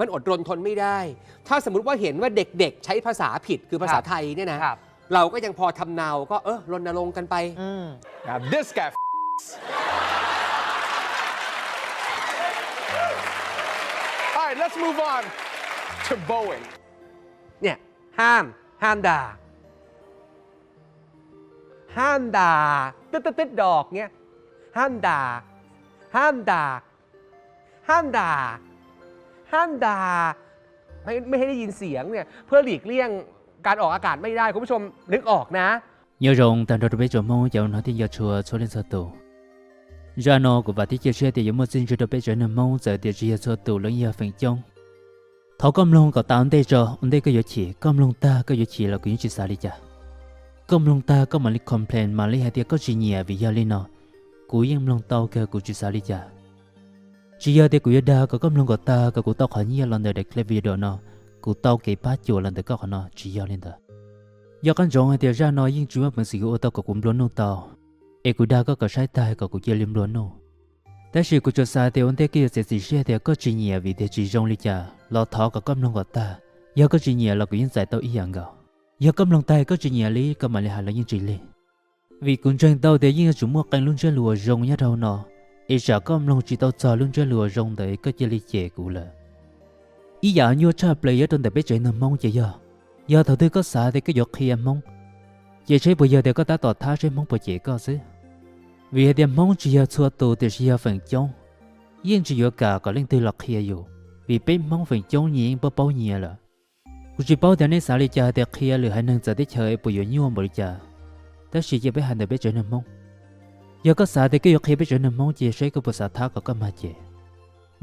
มันอดรนทนไม่ได้ ถ้าสมมติว่าเห็นว่าเด็กๆใช้ภาษาผิดคือภาษาไทยเนี่ยนะ เราก็ยังพอทำเนา ก็เออ รณรงค์กันไป Now this guy f- All right, let's move on to Boeing. เนี่ย ห้าม ห้ามด่า ห้ามด่า ตึ๊ดตึ๊ดตึ๊ดดอกเนี้ย ห้ามด่า ห้ามด่า ห้ามด่า ห้ามด่า ไม่ไม่ให้ได้ยินเสียงเนี่ย เพื่อหลีกเลี่ยงการออกอากาศไม่ได้ คุณผู้ชมนึกออกนะ Nyob zoo tag nrho rau peb tsoom Hmoob cov hnov thiab nco tshua txhua leej txhua tus. Zaj no kuv vam thiab cia siab tias yuav muaj txiaj ntsig rau peb tsoom neeg Hmoob txawm tias tsis yog txhua tus los yeej yog feem coob. Thov koj mloog kom tas ua ntej tso, ua ntej koj yuav chim, koj mloog tag koj yuav chim los kuv yeej tsis xav li cas. Koj mloog tag koj mam li complain mam li hais tias koj tsis nyiam vim yog li no, kuv yeej mloog tau kawg kuv tsis xav li cas. Tsis yog tias kuv yuav dag kom koj mloog kom tag kom kuv tau qhov nyiaj los ntawm daim clip video no, kuv tau kev pab cuam los ntawm koj qhov no, tsis yog li ntawd. Yog qab ntsoov hais tias zaj no yeej tsis muaj peev xwm yuav ua tau kom kuv nplua nuj tau, es kuv dag koj kom saib tag kom kuv cia li nplua nuj. Tab sis kuv tsuas xav tias ua ntej koj yuav txiav txim siab tias koj tsis nyiam vim tias tsis zoo li cas los thov kom koj mloog kom tag. Yog koj tsis nyiam los kuv yeej txais tau ib yam nkaus. Yog koj mloog tag koj tsis nyiam li koj mam li hais los yeej tsis lig. Vim kuv ntseeg tau tias yeej yuav tsum muaj qee lub ntsiab lus uas zoo nyob rau hauv no, es tsam koj mloog tsis tau txog lub ntsiab lus uas zoo ntawd koj cia li cem kuv lawm. Ib yam nyuaj tshaj plaws nyob rau ntawm peb tsev neeg Hmoob ces yog, yog thaum twg koj xav tias koj yuav qhia Hmoob, ces saib puas yog tias koj tab tom thab saib Hmoob puas cem koj xwb. Vim hais tias Hmoob tsis yog txhua tus tiam sis yog feem coob, yeej tsis yuav kam kom leej twg los qhia yus, vim peb Hmoob feem coob nyias yeej paub paub nyias lawm. Kuv tsis paub tias nej xav li cas hais tias qhia lwm haiv neeg txawv teb chaws es puas yuav nyuaj npaum li cas, tab sis cia peb hais ntawm peb tsev neeg Hmoob. Yog koj xav tias koj yuav qhia peb tsev neeg Hmoob ces saib koj puas xav thab kom koj mag cem.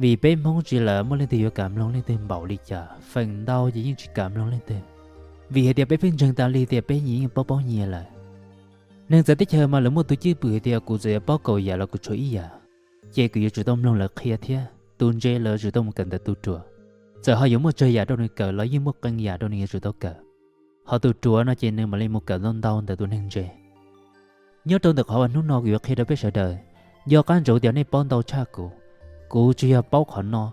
Vim peb Hmoob tsis lam muaj leej twg yuav kam mloog leej twg npaum li cas, feem ntau ces yeej tsis kam mloog leej twg. Vim hais tias peb pheej ntseeg tas li tias peb nyias yeej paub paub nyias lawm. Neeg txawv teb chaws mas lawv muaj tus cwj pwm hais tias kuv txawm yuav paub kaum yam los kuv tshuav ib yam, ces kuv yuav tsum tau mloog lawv qhia thiab tus ntse lawv yuav tsum tau mus kawm ntawm tus ruam. Txawm ho yuav muaj tsawg yam rau nws kawm los yeej muaj qee yam rau nws yuav tsum tau kawm. Ho tus ruam no ces nws mam li mus kawm ntau ntau ntawm tus neeg ntse. Nyob rau ntawm qhov uas hnub no kuv yuav qhia rau peb sawv daws, nco qab ntsoov tias nej paub ntau tshaj kuv. Kuv tsuas yog paub qhov no,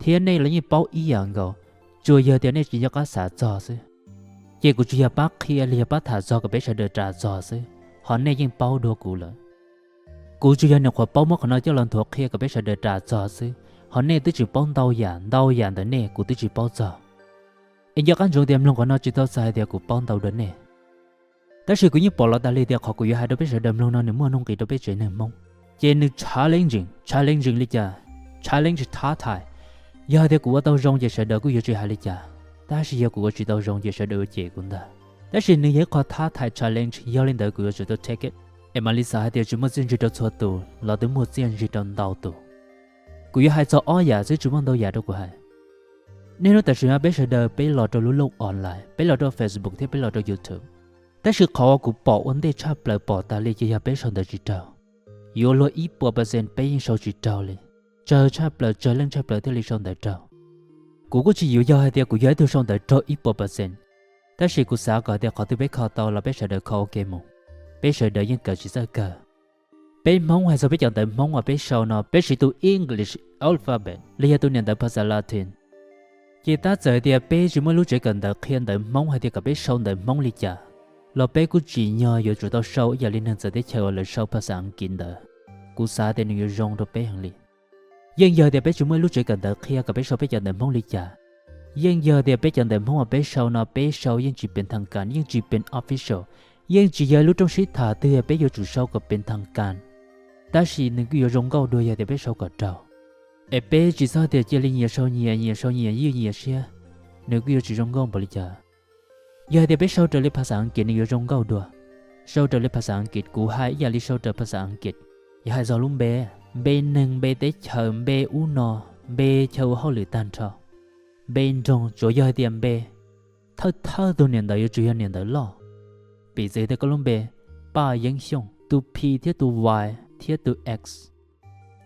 thiab nej los yeej paub ib yam nkaus, tsuas yog tias nej tsis nco qab xav txog xwb. Ces kuv tsuas yog pab qhia los yog pab tham txog kom peb sawv daws ras txog xwb, ho nej yeej paub dua kuv lawm. Kuv tsuas yog nyuam qhuav paub muab qhov no coj los nthuav qhia kom peb sawv daws ras txog xwb, ho nej twb tsis paub ntau yam, ntau yam ntawm nej kuv twb tsis paub txog. Es nco qab ntsoov tias mloog qhov no tsis tau txhais hais tias kuv paub ntau dua nej. Tab sis kuv yeej pom los tas li tias qhov kuv yuav hais rau peb sawv daws mloog no nws muaj nuj nqis rau peb tsev neeg Hmoob. Ces nws challenging, challenging li cas? Challenge, thab thaiv. Yog hais tias kuv ua tau zoo ces sawv daws kuj yuav tsis hais li cas, tab sis yog kuv ua tsis tau zoo ces sawv daws yuav cem kuv ntag. Tab sis nws yog ib qho thab thaiv, challenge, yog li ntawd kuv yuav tsum tau take it, es mam li xav hais tias tsis muaj txiaj ntsig rau txhua tus los twb muaj txiaj ntsig rau ntau tus. Kuv yuav hais txog ob yam xwb, tsis muaj ntau yam rau kuv hais. Niaj hnub tam sim no peb sawv daws peb los rau lub looj online, peb los rau Facebook thiab peb los rau YouTube. Tab sis qhov uas kuv pom ua ntej tshaj plaws pom tas li ces yog peb sau ntawv tsis raug. Yuav luag ib puas percent peb yeej sau tsis raug li. Tsawg tshaj plaws, tsawg leej tshaj plaws thiaj li sau ntawv raug. Kuv kuj tsis yuav yog hais tias kuv yog ib tug sau ntawv raug ib puas percent, tab sis kuv xav kom tias qhov twg peb kho tau los peb sawv daws kho ua ke mus. Peb sawv daws yeej kawm tsis txawj kawg. Peb Hmoob hais txog peb cov ntawv Hmoob uas peb sau no peb siv tus English alphabet los yog tus niam ntawv phas xas Latin. Ces tab txawm tias peb tsis muaj lub tsev kawm ntawv qhia ntawv Hmoob hais tias kom peb sau ntawv Hmoob li cas, los peb kuj tsim nyog yuav tsum tau sau ib yam li neeg txawv teb chaws uas lawv sau phas xas Askiv ntawd. Kuv xav tias nws yuav zoo rau peb heev li. Yeej yog tias peb tsis muaj ib lub tsev kawm ntawv qhia kom peb sau peb cov ntawv Hmoob li cas. Yeej yog tias peb cov ntawv Hmoob uas peb sau no peb sau yeej tsis pes thas kas, yeej tsis pes official, yeej tsis yog ib lub rooj sib tham twg peb yuav tsum sau kom pes thas kas. Tab sis nws kuj yuav zoo nkauj dua yog tias peb sau kom raug. Es peb tsis txhob tias cia li nyias sau nyias, nyias sau nyias ywj nyias siab, nws kuj yuav tsis zoo nkauj npaum li cas. Yog hais tias peb sau raws li phas xas Askiv nws yuav zoo nkauj dua. Sau raws li phas xas Askiv, kuv hais ib yam li sau raws phas xas Askiv. Yog hais txog lub npe, npe neeg, npe teb chaws, npe ub no, npe chaw ua hauj lwm tag nrho, npe nroog, tsuas yog hais tias npe, thawj thawj tus niam ntawv yuav tsum yog niam ntawv loj. Piv txwv tias koj lub npe Paj Yeeb Xyooj, tus P thiab tus Y thiab tus X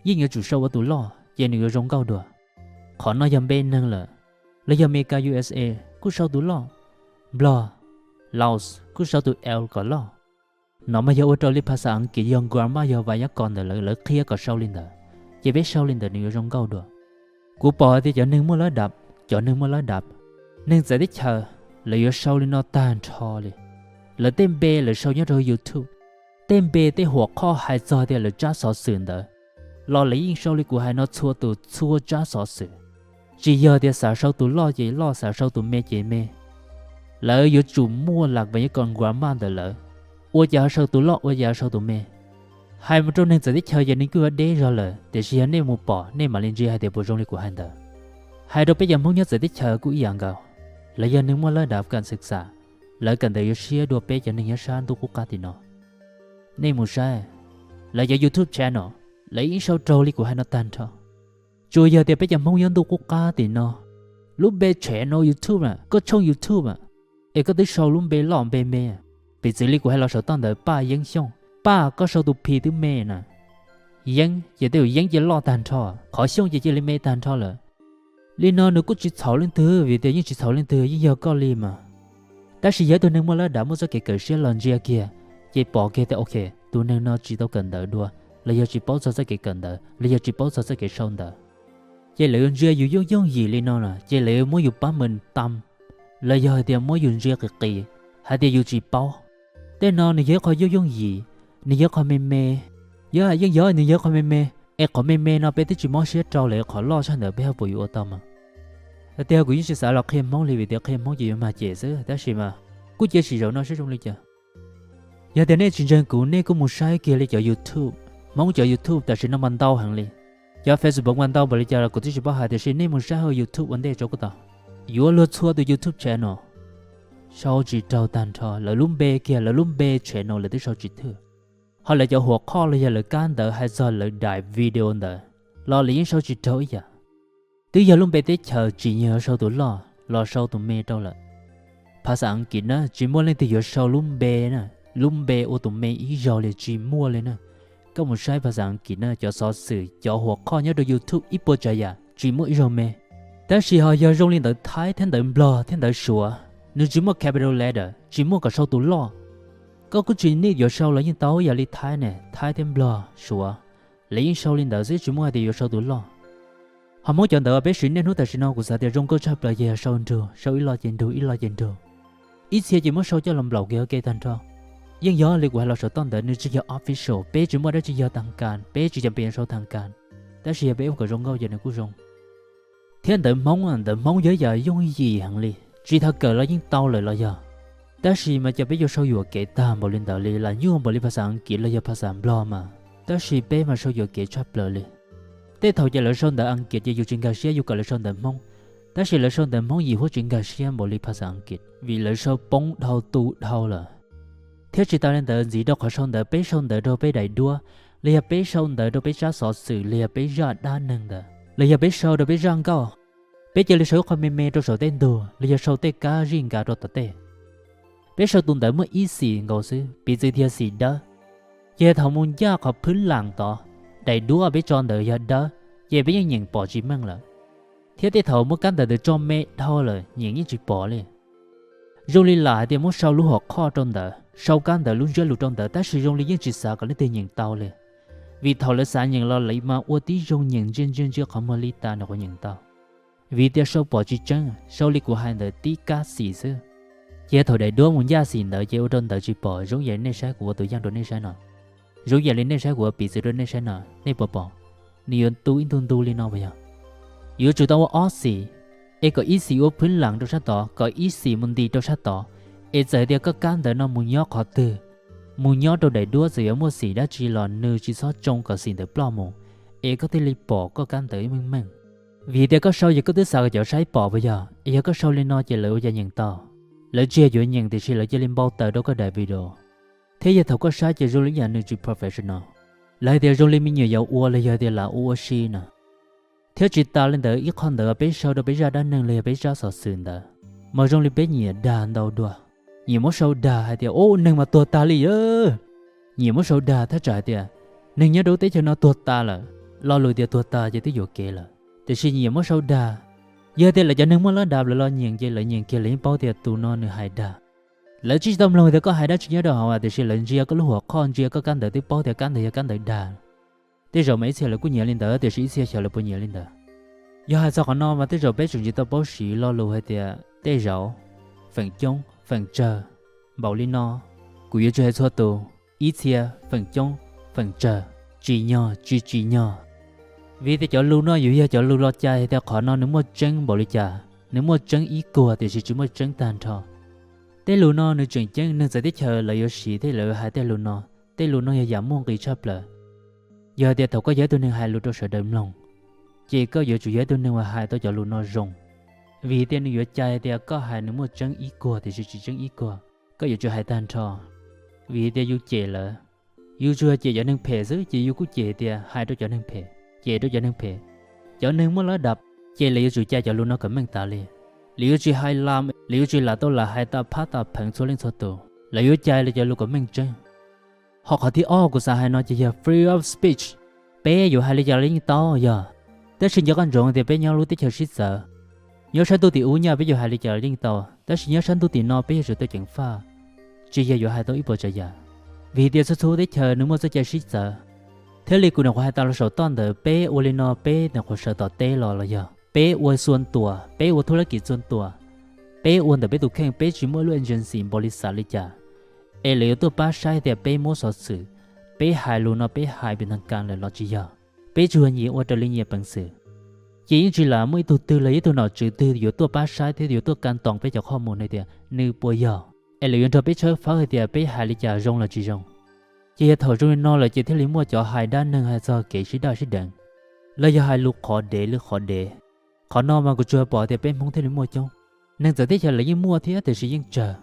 yeej yuav tsum sau ua tus loj ces nws yuav zoo nkauj dua. Qhov no yog npe neeg lawm. Los yog Meskas, U S A, kuj sau tus loj. Nplog, Laos, kuj sau tus L kom loj. No mas yog ua raws li phas xas Askiv, yog grammar, yog vais yab kos ntawm lawv, lawv qhia kom sau li ntawd, ces peb sau li ntawd nws yuav zoo nkauj dua. Kuv pom tias cov neeg muaj lab dam cov neeg muaj lab dav, neeg txawv teb chaws, lawv yuav sau li no tag nrho li. Lawv tej npe lawv sau nyob rau YouTube, tej npe tej huam qhoj hais txog tias lawv tsab xov xwm ntawd, los lawv yeej sau li kuv hais no txhua tus txhua tsab xov xwm. Tsis yog tias xav sau tus loj ces loj, xav sau tus me ces me. Lawv yuav tsum muaj lam vem yov kom nkuav maj ntawm lawv, ua cas ho sau tus loj ua cas ho sau tus me. Hais mus rau neeg txawv teb chaws ces nws kuj yuav deb zog lawm, tiam sis yog nej mus pom nej mam li ntsia hais tias puas zoo li kuv hais ntawd. Hais rau peb cov Hmoob nyob txawv teb chaws kuj ib yam nkaus, lawv yog neeg muaj lab dav kam xwm xam, lawv kawm ntawv yuav siab dua peb cov neeg nyob sab ntuj qub qab tim no. Nej mus saib, lawv cov YouTube channel, lawv yeej sau raug li kuv hais no tag nrho. Tsuas yog tias peb cov Hmoob nyob ntuj qub qab tim no, lub npe channel YouTube na, koj tshooj YouTube na, es koj twb sau lub npe loj npe me. Piv txwv li kuv hais los saum toj ntawd Paj Yeeb Xyooj, Paj koj sau tus P twb me na, Yeeb ces tej zaum Yeeb cia loj tag nrho, qhov Xyooj ces cia li me tag nrho lawm. Li no nws kuj tsis txhaum leej twg vim tias yeej tsis txhaum leej twg, yeej yog koj li mas. Tab sis yog ib tug neeg muaj lab dav muaj txoj kev kawm siab los ntsia kiag, ces pom kiag tias ok, tus neeg no tsis tau kawm ntawv dua, los yog tsis paub txog txoj kev kawm ntawv los yog tsis paub txog txoj kev sau ntawv. Ces lawv yuav ntsia yus yooj yooj yim li no na, ces lawv yuav muab yus pab mus tam, los yog hais tias muab yus ntsia qis qis, hais tias yus tsis paub. Tej no nws yog ib qho yooj yooj yim, nws yog qho me me. Yog yeej yog nws yog qho me me, es qhov me me no peb twb tsis mob siab rau lawm, qhov loj tshaj ntawd peb ho puas yuav ua tau mas? Hais tias kuv yeej tsis xav los qhia Hmoob li vim tias qhia Hmoob ces yuav mag cem xwb, tab sis mas kuj cia sim zaum no saib zoo li cas. Yog tias nej tsis ntseeg kuv, nej kuj mus saib kiag li cov YouTube, Hmoob cov YouTube tam sim no mas ntau heev li. Cov Facebook mas ntau npaum li cas los kuv twb tsis paub hais, tiam sis nej mus saib hauv YouTube ua ntej tso kuj tau. Yuav luag txhua tus YouTube channel, sau tsis raug tag nrho, lawv lub npe kiag, lawv lub npe channel lawv twb sau tsis thwj. Ho lawv cov huam qhoj los yog lawv kab ntawv hais txog lawv daim video ntawd los lawv yeej sau tsis raug ib yam. Twb yog lub npe teb chaws tsim nyog yuav sau tus loj los sau tus me rau lawm. Phas xas Askiv na tsis muaj leej twg yuav sau lub npe na, lub npe ua tus me ib zaug li tsis muaj li na. Koj mus saib phas xas Askiv na cov xov xwm cov huam qhoj nyob rau YouTube ib puas tsav yam tsis muaj ib zaug me. Tab sis ho yog zoo li ntawv Thaib thiab ntawv Nplog thiab ntawv Suav, nws tsis muaj capital letter, tsis muaj kom sau tus loj. Koj kuj tsis need yuav sau los yeej tau ib yam li Thaib ne, Thaib thiab Nplog Suav, lawv yeej sau li ntawd xwb tsis muaj hais tias yuav sau tus loj. Ho Hmoob cov ntawv peb siv niaj hnub tam sim no kuv xav tias zoo nkauj tshaj plaws ces yog sau nrug, sau ib lo ces nrug, ib lo ces nrug. Ib txhia ces muab sau coj los nplaum kiag ua ke tag nrho. Yeej yog li kuv hais los saum toj ntawd nws tsis yog official, peb tsis muaj dab tsi yog tag kas, peb tsis cam pes yuav sau tag kas. Tab sis yog peb ua kom zoo nkauj ces nws kuj zoo. Thiab ntawv Hmoob, ntawv Hmoob yog ib yam yooj yim heev li, tsis tas kawm los yeej tau lawm los yog. Tab sis mas cas peb yuav sau yuam kev tag npaum li ntawd li, lam nyuaj npaum li phas xas Askiv los yog phas xas Nplog mas, tab sis peb mas sau yuam kev tshaj plaws li. Tej thaum ces lawv sau ntawv Askiv ces yus tsis nkag siab, yus kom lawv sau ntawv Hmoob, tab sis lawv sau ntawv Hmoob yus huaj tsis nkag siab npaum li phas xas Askiv vim lawv sau poob dhau tu dhau lawm. Thiab tsis tas li ntawd ntxiv rau qhov sau ntawv, peb sau ntawv rau peb daim duab, los yog peb sau ntawv rau peb tsab xov xwm, los yog peb zaj dab neeg ntawd, los yog peb sau rau peb zaj nkauj, peb cia li sau ib qho me me rau saum tej ntug los yog sau tej kab zij nkas rau tom tej. Peb sau tus ntawv muaj ib xim nkaus xwb, piv txwv tias xim dawb. Ces thaum mus ncaj qhov phwb lam tod, daim duab peb tso ntawd yog dawb, ces peb yeej nyeem pom tsis meej lawm. Thiab tej thaum muab kab ntawv ntawd tso me dhau lawm nyeem yeej tsis pom li. Zoo li lam hais tias muab sau lub hom qhoj rau ntawd, sau kab ntawv lub ntsiab lus rau ntawd, tab sis zoo li yeej tsis xav kom leej twg nyeem tau li. Vim thaum lawv xav nyeem los lawv mas ua tib zoo nyeem ntsia ntsia ntsia qhov muag li tas nws qhuav nyeem tau. Vim tias sau pom tsis tseeb, sau li kuv hais ntawd tib kab xim xwb. Ces thaum daim duab mus ncaj xim ntawd ces ua rau ntawd tsis pom, zoo yam li nej saib kuv ua tus yaj rau nej saib no. Zoo yam li nej saib kuv ua piv txwv rau nej saib no, nej puas pom? Nws yuav tu ib ntu ntu li no puas yog? Yuav tsum tau ua ob xim, es kom ib xim ua phwb lam rau sab tod, kom ib xim mus nti rau sab tod. Es txawm hais tias koj kab ntawv no mus nyob qhov twg, mus nyob rau daim duab txawm yuav muaj xim dab tsi los nws tsis txhob tsoo kom xim ntawd ploj mus, es koj thiaj li pom koj kab ntawv meej meej. Vim tias koj sau ces koj twb xav kom cov saib pom puas yog? Es yog koj sau li no ces lawv ua cas nyeem tau? Lawv tsis yog yuav nyeem tiam sis lawv cia li npau taws rau koj daim video. Thiab yog thaum koj saib ces zoo li yam nws tsis professional, lawv hais tias zoo li me nyuam yaus ua los yog tias lam ua ua si no. Thiab tsis tas li ntawd, ib qho ntawd peb sau rau peb zaj dab neeg los yog peb tsab xov xwm ntawd, mas zoo li peb nyiam dag ntau dua. Nyiam muab sau dag hais tias ub neeg mas tuag tag li, nyiam muab sau dag thaj tsam hais tias neeg nyob rau lub teb chaws no tuag tas lawm. Lo lus tias tuag tas ces twb yuam kev lawm, tiam sis nyiam muab sau dag. Yog tias lawv cov neeg muaj lab dav lawv los nyeem ces lawv nyeem kiag lawv yeej paub tias tus no nws hais dag. Lawv tsis tau mloog tias koj hais dab tsi nyob rau hauv, tiam sis lawv ntsia koj lub hom qhoj, ntsia koj kab ntawv twb paub tias kab ntawd yog kab ntawv dag. Tej zaum mas ib txhia lawv kuj nyiam li ntawd, tiam sis ib txhia xyov lawv puas nyiam li ntawd. Yog hais txog qhov no mas tej zaum peb tseem tsis tau paub siv lo lus hais tias tej zaum, feem coob, feem tsawg, npaum li no. Kuv yuav tsis hais txhua tus, ib txhia, feem coob, feem tsawg, tsim nyog, tsis tsim nyog. Vim tias cov lus no yuav yog cov lus los cais tias qhov no nws muaj tseeb npaum li cas, nws muaj tseeb ib kuag tiam sis tsis muaj tseeb tag nrho. Tej lus no nws tseem ceeb, neeg txawv teb chaws lawv yuav siv thiab lawv yuav hais tej lus no. Tej lus no yog yam muaj nqis tshaj plaws. Yog hais tias thaum koj yog ib tug neeg hais lus rau sawv daws mloog, ces koj yuav tsum yog ib tug neeg uas hais tau cov lus no zoo, vim tias nws yuav cais tias koj hais nws muaj tseeb ib kuag tiam sis tsis tseeb ib kuag, koj yuav tsum hais tag nrho. Vim tias yus cem lawv, yus tsuas cem cov neeg phem xwb ces yus kuj cem tias hais rau cov neeg phem, cem rau cov neeg phem. Cov neeg muaj lab dam, ces lawv yuav tsum cais cov lus no kom meej tas li. Lawv yuav tsis hais lam, lawv yuav tsis lam tau lam hais tas phab tas pheev txhua leej txhua tus, lawv yuav cais lawv cov lus kom meej tseeb. Ho qhov thib ob kuv xav hais no ces yog free of speech. Peb yuav hais li cas los yeej tau yog, tab sis nco qab ntsoov tias peb nyob lub teb chaws sib txawv. Nyob sab ntuj tim ub nyaj peb yuav hais li cas los yeej tau, tab sis nyob sab ntuj tim no peb yuav tsum tau ceev faj, tsis yog yuav hais tau ib puas tsav yam. Vim tias txhua txhua teb chaws nws muaj txoj cai sib txawv. Thiaj li kuv nyuam qhuav hais tas los saum toj ntawd, peb ua li no peb nyuam qhuav sawv tom teb los los yog peb ua xuan tuam, peb ua thuj lab kis xuan tuam, peb ua ntawm peb tus kheej, peb tsis muaj ib lub agency npaum li xav li cas es lawv yuav tuaj pab saib tias peb muab xov xwm, peb hais lus no peb hais pem thaj kas lawm los tsis yog. Peb tsuas nyias ua raws li nyias peev xwm, ces yeej tsis lam muaj ib tug twg los yog ib tug nom tswv twg yuav tuaj pab saib thiab yuav tuaj kas toos peb cov qhoj mus hais tias nws puas yog, es lawv yuav nrog peb tshawb fawb hais tias peb hais li cas zoo los tsis zoo. Ces yog thaum zoo li no lawm ces thiaj li muaj cov hais dab neeg hais txog kev sib daj sib deev, los yog hais lus qhov dev li qhov dev. Qhov no mas kuv tsuas pom tias peb Hmoob thiaj li muaj coob. Neeg txawv teb chaws lawv yeej muaj thiab tiam sis yeej tsawg,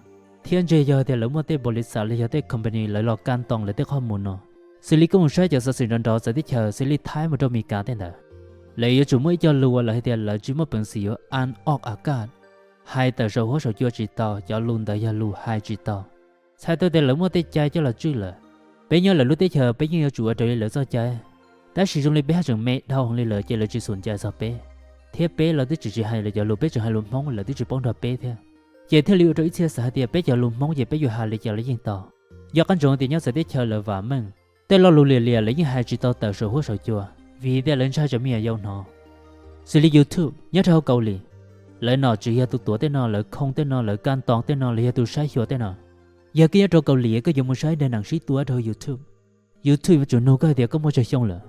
thiab ntshe yog tias lawv muaj tej npaum li xav los yog tej company lawv los kas toos lawv tej qhoj mus no. Xws li koj mus saib cov xov xwm nrov nrov txawv teb chaws xws li Thaib mus rau Amelikas tej ntawd, lawv yuav tsum muaj ib co lus uas lawv hais tias lawv tsis muaj peev xwm yuav an ok a kaj, hais tawm saum huab saum cua tsis tau, cov lus ntawd yog lus hais tsis tau. Txhais tau tias lawv muaj tej cai coj los tswj lawm. Peb nyob lawv lub teb chaws peb yeej yuav tsum ua raws li lawv txoj cai, tab sis zoo li peb haj tseem me dhau heev li lawm ces lawv tsis xum cai txog peb, thiab peb los twb tseem tsis hais lawv cov lus, peb tseem hais lus Hmoob lawv twb tsis paub nrog peb thiab. Ces thiaj li ua rau ib txhia xav hais tias peb cov lus Hmoob ces peb yuav hais li cas los yeej tau. Nco qab ntsoov tias nyob txawv teb chaws lawv vam meej, tej lo lus liam liam lawv yeej hais tsis tau tawm saum huab saum cua, vim tias lawv ntshai cov me nyuam yaus hnov. Xws li YouTube nyob rau hauv Kaus Lim, lawv nom tswv yog tus tuav tej no, lawv khoo tej no, lawv kas toos tej no, lawv yog tus saib xyuas tej no. Yog koj nyob rau Kaus Lim koj yuav mus saib daim neem sib tua rau YouTube, YouTube yuav tsum nug koj hais tias koj muaj tsawg xyoo lawm.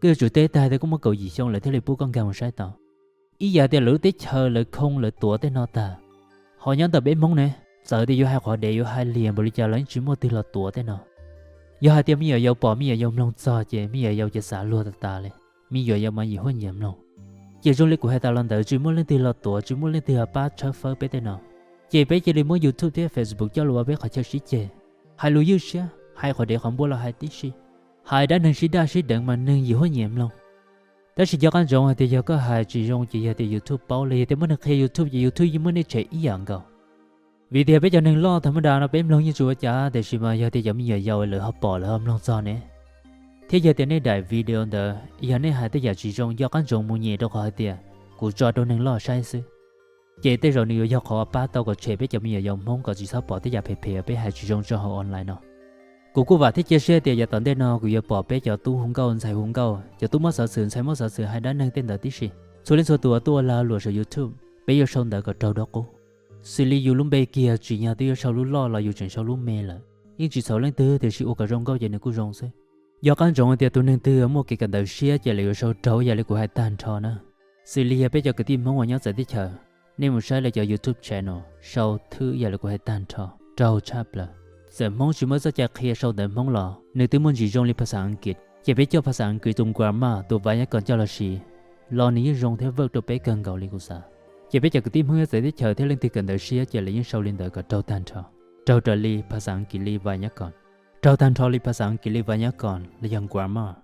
Koj yuav tsum teb tag tias koj muaj kaum yim xyoo lawm thiaj li pub koj nkag mus saib tau. Ib yam tias lawv lub teb chaws lawv khoo lawv tuav tej no tag, ho nyob ntawm peb Hmoob ne, txawm tias yuav hais qhov dev yuav hais liam npaum li cas los yeej tsis muaj twg los tuav tej no. Yog hais tias me nyuam yaus pom me nyuam yaus mloog txog ces me nyuam yaus ces xav luag tas tas li. Me nyuam yaus mas yim huab nyiam mloog. Ces zoo li kuv hais tas los ntawd tsis muaj leej twg los tuav tsis muaj leej twg pab tshawb fawb peb tej no. Ces peb cia li muab YouTube thiab Facebook coj los ua peb qhov chaw sib ceg, hais lus ywj siab, hais qhov dev qhov npua los hais tib si. Hais dab neeg sib daj sib deev mas neeg yim huab nyiam mloog. Tab sis nco qab ntsoov hais tias yog koj hais tsis zoo ces yog tias YouTube paub los yog tias muaj neeg qhia YouTube ces YouTube yeej muab nej tshem ib yam nkaus. Vim tias peb cov neeg loj thaum maj da no peb mloog yeej tsis ua cas tiam sis mas yog tias cov me nyuam yaus lawv ho pom lawv ho mloog txog ne, thiab yog tias nej daim video ntawd yog nej hais tej yam tsis zoo nco qab ntsoov mus nyem rau qhov hais tias kuv tso rau neeg loj saib xwb, ces tej zaum nws yuav yog qhov pab tau kom tshem peb cov me nyuam yaus Hmoob kom tsis txhob pom tej yam phem phem uas peb hais tsis zoo tso hauv online no. Kuv kuj vam thiab cia siab tias yav tom ntej no kuv yuav pom peb cov tub hu nkauj ntxhais hu nkauj, cov tub muab xov xwm ntxhais muab xov xwm hais dab neeg tej ntawd tib si. Txhua leej txhua tus tuaj ua lag luam saum YouTube peb yuav sau ntawv kom raug dua qub. Xws li yus lub npe kiag tsim nyog twb yuav sau lub loj los yus tseem sau lub me lawm, yeej tsis txhaum leej twg tiam sis ua kom zoo nkauj ces nws kuj zoo xwb. Nco qab ntsoov tias tus neeg twg muaj kev kawm ntawv siab ces lawv yuav sau raug ib yam li kuv hais tag nrho na. Xws li yog peb cov kwv tij Hmoob uas nyob txawv teb chaws, nej mus saib lawv cov YouTube channel sau thwb ib yam li kuv hais tag nrho, raug tshaj plaws. Txawm Hmoob tsis muaj txoj cai qhia sau ntawv Hmoob los nws twb muaj ntsis zoo li phas xas Askiv, ces peb coj phas xas Askiv tus grammar tus vab nyab koos coj los siv los nws yeej zoo thiab work rau peb kawg nkaus li kuv xav. Ces peb cov kwv tij Hmoob nyob txawv teb chaws thiab leej twg kawm ntawv siab ces lawv yeej sau li ntawd kom raug tag nrho, raug raws li phas xas Askiv li vab nyab koos, raug tag nrho li phas xas Askiv li vab nyab koos los yog grammar.